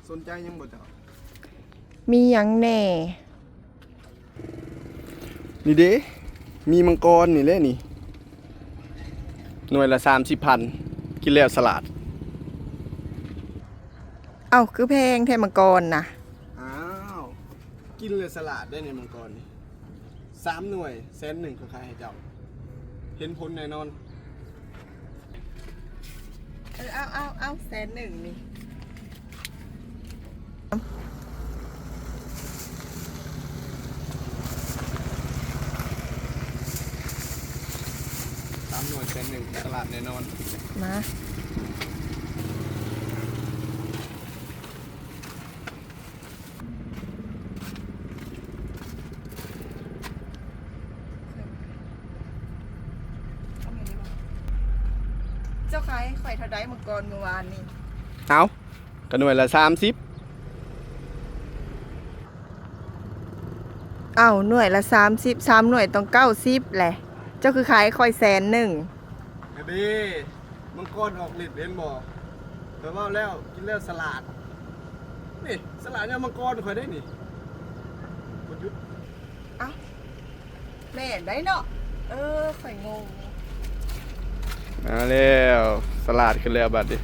ສົນໃຈຫຍັງບໍ່ເຈົ້າ? ມີຫຍັງແດ່? ນີ້ເດ້ ມີມັງກອນນີ້ແຫຼະນີ້ ໜ່ວຍລະສາມສິບພັນ ກິນແລ້ວສະຫຼາດ. ເອົ້າ ຄືແພງແທ້ມັງກອນນະ? ອ້າວ ກິນແລ້ວສະຫຼາດໄດ໋ນີ້ມັງກອນນີ້. ສາມໜ່ວຍແສນໜຶ່ງ ຂ້ອຍຂາຍໃຫ້ເຈົ້າ ເຫັນຜົນແນ່ນອນ. ເອີ ເອົາ ເອົາ ເອົາ ແສນໜຶ່ງນີ້. ສາມໜ່ວຍແສນໜຶ່ງ ຕະຫຼາດແນ່ນອນ. ມາ. ເຈົ້າຂາຍໃຫ້ຂ້ອຍເທົ່າໃດມື້ກ່ອນມື້ວານນີ້? ເອົ້າ ກໍໜ່ວຍລະສາມສິບ. ເອົ້າ ໜ່ວຍລະສາມສິບ ສາມໜ່ວຍຕ້ອງເກົ້າສິບແຫຼະ ເຈົ້າຄືຂາຍຂ້ອຍແສນໜຶ່ງ? ກະເດ້ ມັງກອນອອກລິດເຫັນບໍ່? ຂ້ອຍເວົ້າແລ້ວ ກິນແລ້ວສະຫຼາດ. ນີ້ສະຫຼາດຍາມມັງກອນຂ້ອຍເດ້ນີ້. ບໍ່ຢຸດ. ເອົ້າ ແມ່ນໄດ໋ເນາະ. ເອີ ຂ້ອຍງົງ. ມາແລ້ວ ສະຫຼາດຂຶ້ນແລ້ວບັດນີ້.